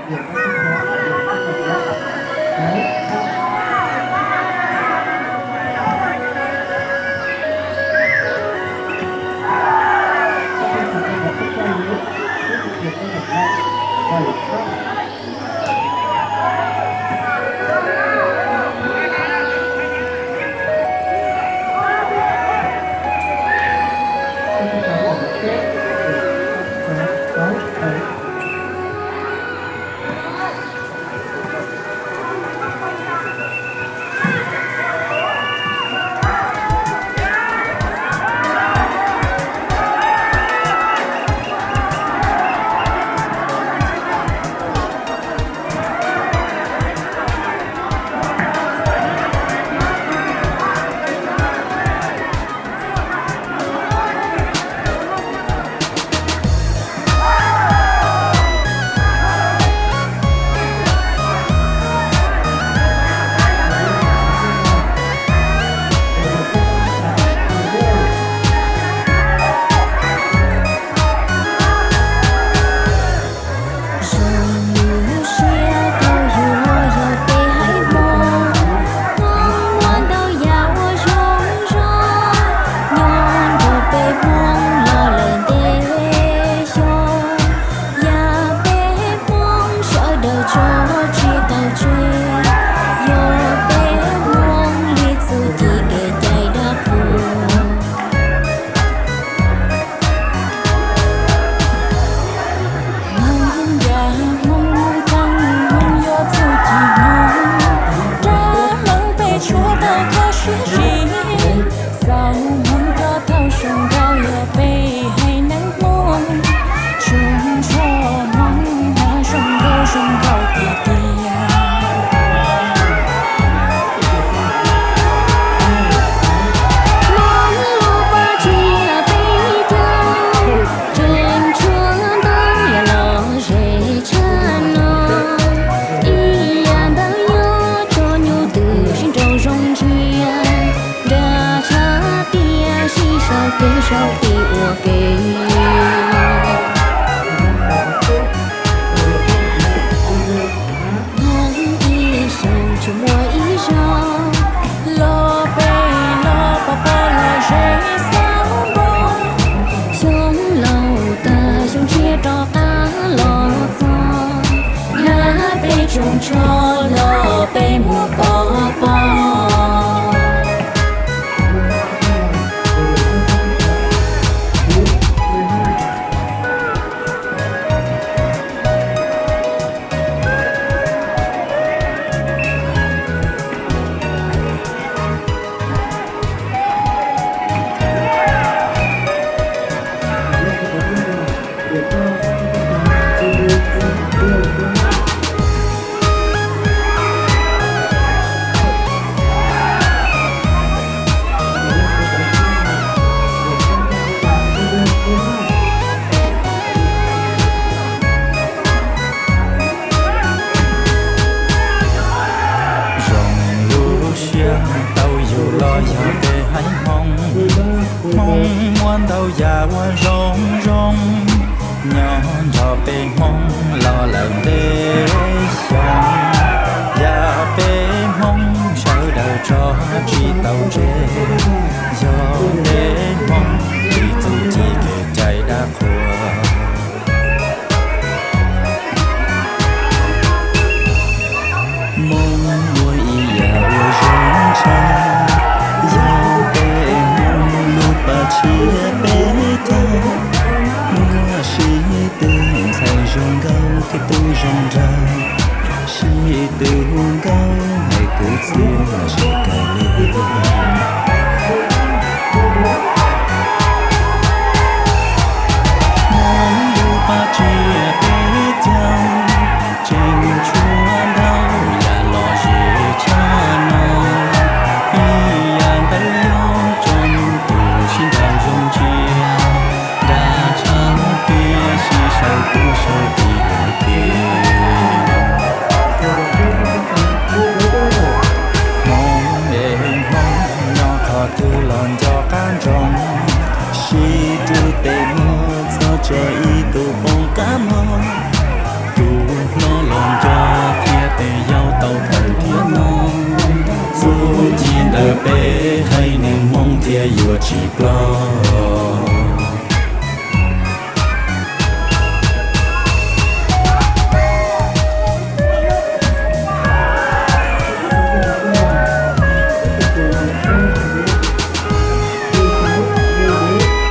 Zoo lub siab tau yug los yog peb haiv Hmoob, Hmoob muaj ntau yam uas zoo zoo, nyob nrog peb Hmoob los lawm ntev xyoo. Yam peb Hmoob sawv daws tso tsis tau tseg, yog peb Hmoob li txuj ci kev cai dab qhuas. Hmoob yam Hmoob, Hmoob yog txuj ci Hmoob, dab Hmoob peb tshuav tau kho siab zim. Xaus Hmoob cov thaub zoo nkauj yog peb haiv neeg Hmoob, tsoom tshuaj Hmoob hnav zoo nkauj zoo nkauj tiag tiag. Hmoob lub paj tsiab peb caug, tseem tshuav ntau yam lom zem tshaj no. Ib yam ntawd yog tso nyuj twm sib nraus zoo ntsia, nra tshav tiaj sib sau kev sau tis ua ke. Hmoob ib xyoos tsuas muaj ib zaug, los pem los pom pom los ze xauv npoo. Xyoo laus tag xyoo tshiab rov qab los txog, hnab peb tsoos tsho los peb mus pov pob. Zoo lub siab tau yug los yog peb haiv Hmoob, Hmoob muaj ntau yam uas zoo zoo, nyob nrog peb Hmoob los lawm ntev xyoo. Yam peb Hmoob sawv daws tso tsis tau tseg, yog peb Hmoob li txuj ci kev cai dab qhuas. Hmoob muaj ib yam uas zoo tshaj, yog peb Hmoob lub paj tsiab peb caug. Muaj sib tw ntxhais zoo nkauj thiab tub zoo nraug, sib tw hu nkauj hais kwv txhiaj sib kawg li. Hmoob lub paj tsiab peb caug, tseem tshuav ntau yam lom zem tshaj no. Ib yam ntawd yog tso nyuj twm sib nraus zoo ntsia, nra tshav tiaj sib sau kuj sau tis lawm tiag. Hmoob es Hmoob nyob qhov twg los nco qab ntsoov, Ci ntawm peb haiv neeg Hmoob thiaj yuav tsis ploj.